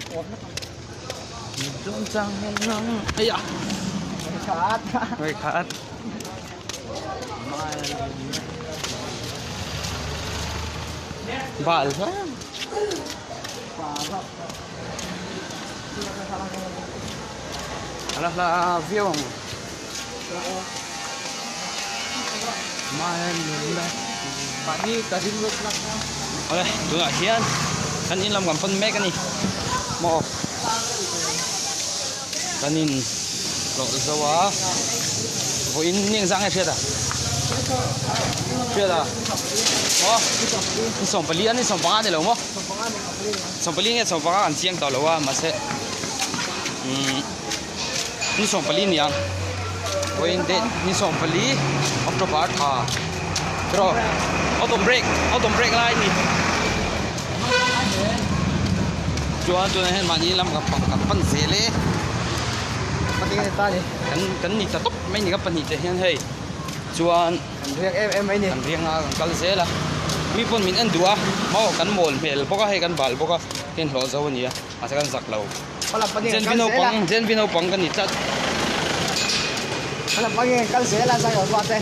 Bal a la hla viau ang awle tunah hian kan in lam kan pan mek a ni maw kan in hlawh zo a vawiin ni engzah nge hriat a hriat a maw ni 14 a ni 15 a ni lo maw 14 nge 15 kan chiang tawh lo a mahse umm ni 14 ni ang vawiin date ni 14 October tha tiraw autumn break autumn break lai a ni chuan tunah hian mahni lam kan pan kan pan zel e kan kan ni ta tawp mai ni ka pahnih te hian hei chuan Kan riak em em mai ni. Kan riak a kan kal zel a. Mi pawn min en duh a, maw kan mawl hmel bawk a, hei kan bal bawk a, hei hlawh zo a ni a, mahse kan zak lo. Gen V naupang, Gen V naupang ka ni tlat. Hmalam pangin kan kal zel a, zak lo pah te.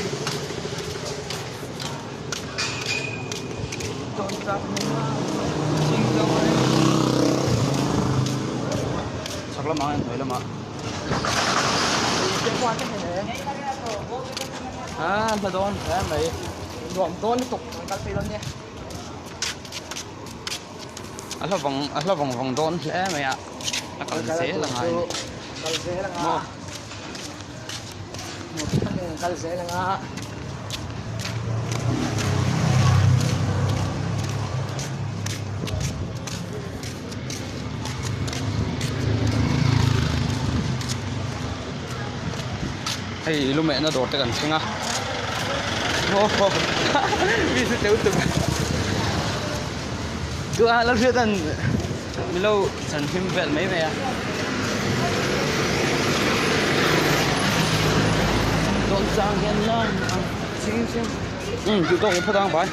Chhak lamah a hnuai lamah. A hla dawn hle mai. Nuam dawn lutuk kan kal phei dawn nia. A hla vang a hla vang vang dawn hle mai a. A kal zel a ngai a ni. Kal zel a nga. Nuam takin kan kal zel a nga. Hei lumehna dawr te kan thleng a aw haw mi chu teu tuk chu a la hriat an milo chan hlim vel mai mai a dawn chang hian lang ang umm duh tawk in phawt ang bai.